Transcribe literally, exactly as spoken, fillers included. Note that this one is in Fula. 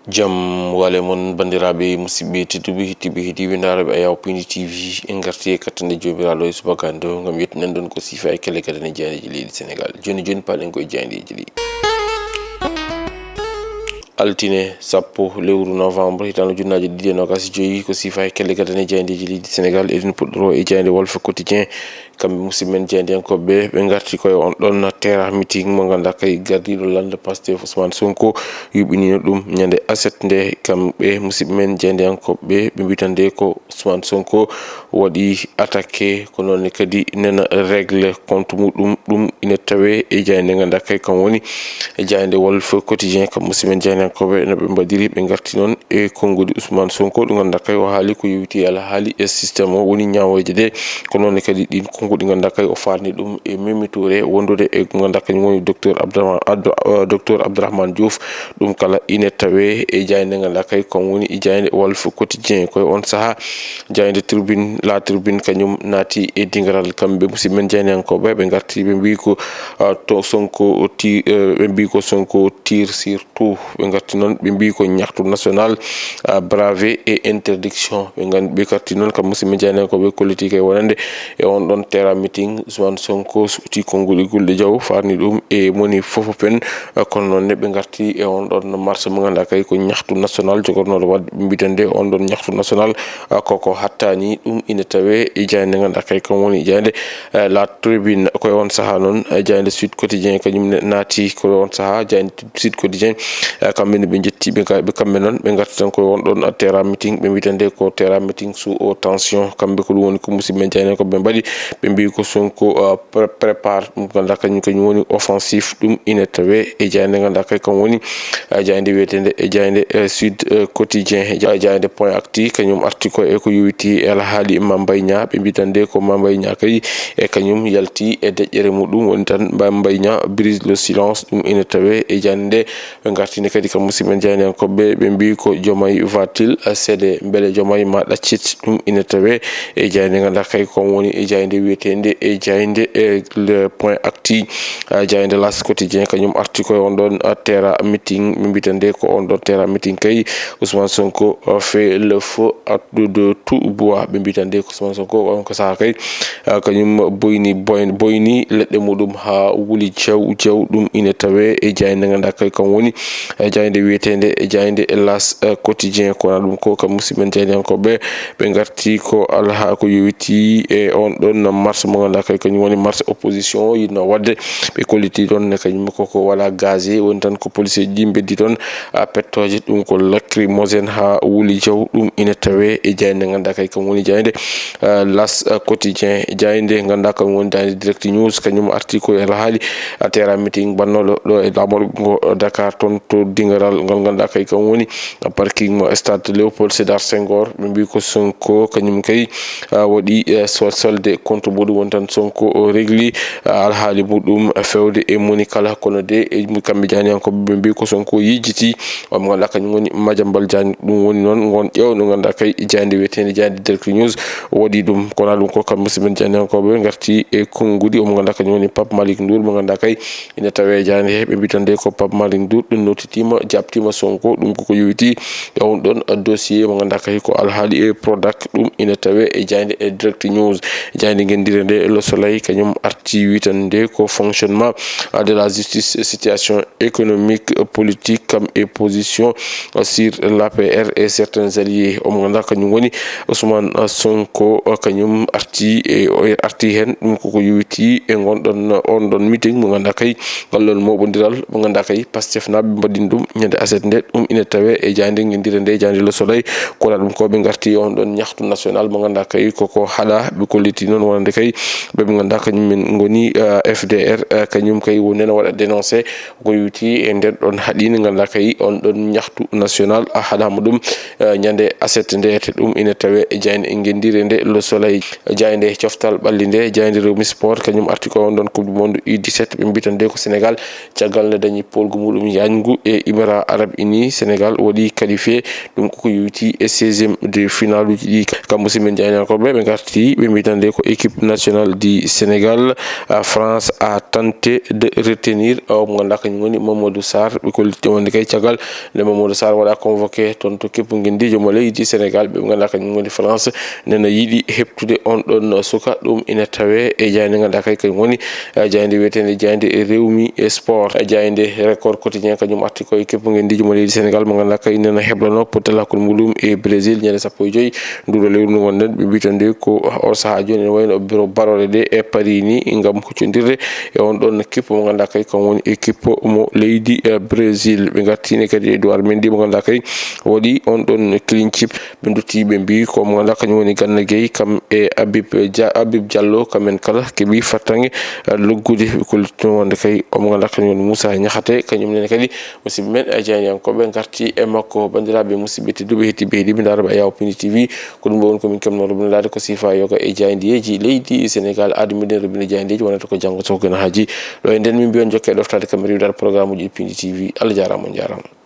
Jam wale mon, banndiraaɓe, musidɓe tedduɓe, heɗiiɓe, heɗiiɓe ndaarooɓe Ayaw Pindi T V. En ngarti e kattande Joomiraaɗo e subaka hannde o ngam yettinan ɗon ko siifa e kelle gadane jaayndeeji leydi Senegaal. Jooni jooni, paalen ko e jaayndeeji ɗi. Altine sappo lewru novembre, hitaande ujunnaaje ɗiɗi e noogaas e joy, ko siifa e kelle gadane jaayndeeji leydi Senegaal. Eɗen puɗɗoroo e jaaynde Walf Quotidien. Kamɓe musidɓe men jaayndiyankooɓe ɓe, ɓe ngarti koye on ɗon terrain meeting mo ngannduɗaa kay gardiiɗo lannda Pastef Ousmane Sonko yuɓɓiniino ɗum ñande aset nde. Kamɓe musidɓe men jaayndiyankooɓe ɓe mbiyi tan nde ko Ousmane Sonko waɗi attaqué, ko noon ne kadi nena règle compte muɗum, ɗum ina tawee e jaaynde ngannduɗaa kay kam woni e jaaynde Walf Quotidien. Kam musidɓe men jaayndiyankooɓe no ɓe mbaɗiri, ɓe ngarti noon e konnguɗi Ousmane Sonko, ɗum ngannduɗaa kay o haali ko yowiti e alhaali e système o woni ñaawooje ɗe. Ko noon ne kadi ɗin konnguɗi ngannduɗaa kay o faarni ɗum e Mimi Touré wondude e ngannduɗaa kañum woni docteur Abdourahmane Abdou, euh, docteur Abdourahmane Diouf. Ɗum kala ina tawee e jaaynde ngannduɗaa kay kam woni e jaaynde Walf Quotidien. Koye on sahaa jaaynde Tribune, La Tribune kañum naati e dingiral. Kamɓe musidɓe men jaayndiyankooɓe ɓe ngarti ɓe mbiyi ko, euh, to Sonko ti-, euh, ɓe mbiyi ko Sonko tire sur tout. Ɓe ngarti noon ɓe mbiyi ko ñaxtu national, euh, bravé et interdiction. Ɓe ngan-, ɓe ngarti noon kam musidɓe jaayndiyankooɓe kolliti kay wonande e on ɗon terrain meeting Ousmane Sonko suɓti konnguɗi gulɗe jaw, faarni ɗum e moni fof pen. Kono noon ne ɓe ngarti e on ɗon marche mo ngannduɗaa kay ko ñaxtu national jogornooɗo waɗde, ɓe mbiyata nde on ɗon ñaxtu national, ah, koko hattani. Ɗum ina tawee e jaaynde ngannduɗaa kay kam woni jaaynde, eh, La Tribune. Koye on sahaa noon, eh, jaaynde Sud Quotidien kañum ne naati. Koye on sahaa jaaynde Sud Quotidien, eh, kamɓe ne ɓe njetti ɓe ga-, ɓe kamɓe noon ɓe ngarti tan koye on ɗon, eh, terrain meeting, ɓe mbiyata nde ko terrain meeting sous haute tension. Kamɓe ko ɗum woni ko musidɓe men jaayndiyankooɓe ɓe mbaɗi. Ɓe mbiyi ko Sonko, uh, pré-, prépare, ɗum ngannduɗaa kañum, kañum woni offensif. Ɗum ina tawee e jaaynde ngannduɗaa kay kam woni, uh, jaaynde wiyeteende e jaaynde, uh, Sud, uh, Quotidien. Ja-, jaaynde Point Actu kañum arti ko e ko yowiti e alhaali Mame Mbaye Niang. Ɓe mbiyi tan nde ko Mame Mbaye Niang kay e kañum yalti e deƴƴere muɗum, woni tan Mame Mbaye Niang brise le silence. Ɗum ina tawee e jaaynde nde. Ɓe ngartini kadi kam musidɓe men jaayndiyankooɓe, ɓe mbiyi ko Diomaye va-t-il céder, mbele Diomaye ma ɗaccit? Ɗum ina tawee e jaaynde ngannduɗaa kay ko woni e jaaynde wiyeteende e jaaynde e Le Point Actu. Ah, jaaynde L'As Quotidien kañum arti koye on ɗon, ah, terrain meeting, ɓe mbiyata nde ko on ɗon terrain meeting kay Ousmane Sonko, ah, fait le feu à coups de tout bois. Ɓe mbiyata nde ko Ousmane Sonko on ko sahaa kay, ah, kañum boyni, boyn-, boyni leɗɗe muɗum haa wuli jaw jaw. Ɗum ina tawee e jaaynde ngannduɗaa kay kam woni, eh, jaaynde wiyeteende e jaaynde L'As, eh, Quotidien. Kono ɗum ko kam musidɓe men jaayndiyankooɓe ɓe ngarti ko alha ko yowiti e on ɗon marche mo ngannduɗaa kay kañum woni marche opposition o yiɗno waɗde. Ɓe kolliti ɗon ne kañum koko waɗa gazé, woni tan ko police ji mbeddi toon, ah, pettooje, ɗum ko lacrymogène haa wuli jaw. Ɗum ina tawee e jaaynde ngannduɗaa kay kam woni jaaynde, ah, L'As, ah, Quotidien. Jaaynde ngannduɗaa kam woni jaaynde Direct News, kañum arti ko e alhaali, ah, terrain meeting bannooɗo ɗo e laamorgo Dakar toon to dingiral ngal ngannduɗaa kay kam woni parking mo stade Léopold Sédar Senghor. Ɓe mbiyi ko Sonko kañum kay, ah, waɗi, eh, so-, solde compte muɗum, woni tan Sonko o régli, ah, alhaali muɗum fewde e moni kala. Kono de e mu-, kamɓe jaayndiyankooɓe ɓe mbiyi ko Sonko yejjiti omo ngannduɗaa kañum woni Madiambal Diagne. Ɗum woni noon ngon ƴeew no ngannduɗaa kay jaaynde wiyeteende jaaynde Direct News waɗi ɗum. Kono ɗum ko kam musidɓe men jaayndiyankooɓe ngarti e konnguɗi omo ngannduɗaa kañum woni Pape Malick Ndour mo ngannduɗaa kay ina tawee e jaaynde he. Ɓe mbiyi tan nde ko Pape Malick Ndour ɗum nootitiima, jaɓtiima Sonko. Ɗum koko yowiti e on ɗon dossier mo ngannduɗaa kay ko alhaali e Prodac. Ɗum ina tawee e jaaynde e Direct News. Jaaynde ngenndire nde Le Soleil kañum arti wi tan nde ko fonctionnement de la justice, situation économique, politique, kam e position sur l'A P R et certains alliés. Omo ngannduɗaa kañum woni Ousmane Sonko, kañum arti e, o arti heen. Ɗum koko yowiti e ngon ɗon, on ɗon meeting mo ngannduɗaa kay ngal ɗon moɓondiral mo ngannduɗaa kay Pastef naaɓe mbaɗin ɗum ñande aset nde. Ɗum ina tawee e jaaynde ngenndire nde, jaaynde Le Soleil. Kono ɗum ko ɓe ngarti on ɗon ñaxtu national mo ngannduɗaa kay koko haɗa. Ɓe kolliti noon wonande kay ɓe ɓe ngannduɗaa kañum men ngoni, eh, F D R, eh, kañum kay woni heen waɗa dénoncé ko yowiti e nden ɗon haaɗi nde ngannduɗaa kay on ɗon ñaxtu national a haɗaama ɗum, eh, ñande aset nde. Te ɗum ina tawee e jaaynde ngenndire nde Le Soleil. Jaaynde coftal ɓalli nde, jaaynde Rewmi Sport, kañum arti ko on ɗon Coupe du Monde U dix-sept. Ɓe mbiyi tan nde ko Sénégal, caggal nde dañi poolgu muɗum yaajngu e Émirats Arabes Unis, Sénégal waɗi qualifié. Ɗum koko yowiti e seizième de finale uji ɗi. Kamɓe si men jaayndiyankooɓe ɓe ngarti, ɓe mbiyi tan nde ko équipe nationale du Sénégal. Ah, France a tenté de retenir, ah, mo ngannduɗaa kañum woni Mamadou Sarr. Ɓe kolliti wonde kay caggal nde Mamadou Sarr waɗa convoqué toon to keppu ngenndiijo mo leydi Sénégal, ɓe ngannduɗaa kañum woni France, nena yiɗi heɓtude on ɗon suka. Ɗum ina tawee e jaaynde ngannduɗaa kay kañum woni, ah, jaaynde wiyeteende jaaynde Rewmi Sport. Jaaynde Record Quotidien kañum arti ko e keppu ngenndiijo mo leydi Sénégal mo ngannduɗaa kay nena heblano pottal hakkunde muɗum e Brésil ñande sappo e joyi nduɗo lewru ndu ngonɗen. Ɓe mbi toon de ko o sahaa jooni ene wayno biro barooɗe ɗe e Paris ni ngam huccondirde e on ɗon kippo mo ngannduɗaa kay kam woni e kippo mo leydi, eh, Brésil. Ɓe ngartini kadi e Edouard Mendy mo ngannduɗaa kay waɗi on ɗon clean sheet. Ɓe ndutti ɓe mbi ko mo ngannduɗaa kañum woni Gana Gueye kam e Habib Dia-, Habib Diallo, kamen kala keɓi fattange, eh, luggude. Ɓe kollitino wonde kay omo ngannduɗaa kañum woni Moussa Niakhaté, kañum nene kadi musidɓe men, eh, jaayndiyankooɓe ngarti e makko. Banndiraaɓe musidɓe tedduɓe heɗiiɓe heɗiiɓe ndaarɓe e Yawo Pindi T V, ko ɗum ɗo woni ko min keɓnoo rubindaade ko siifa yoga e jaayndiyeeji leydi Sénégal. Aadi meɗen rubinde jaayndiyeeji wonata ko janngo so ko gena haaji. Ɗo e nden min mbiyon jokke e ɗoftaade kamɓe rewdaade programme uji ɗi Pindi T V. Allah jaaraama, on jaaraama.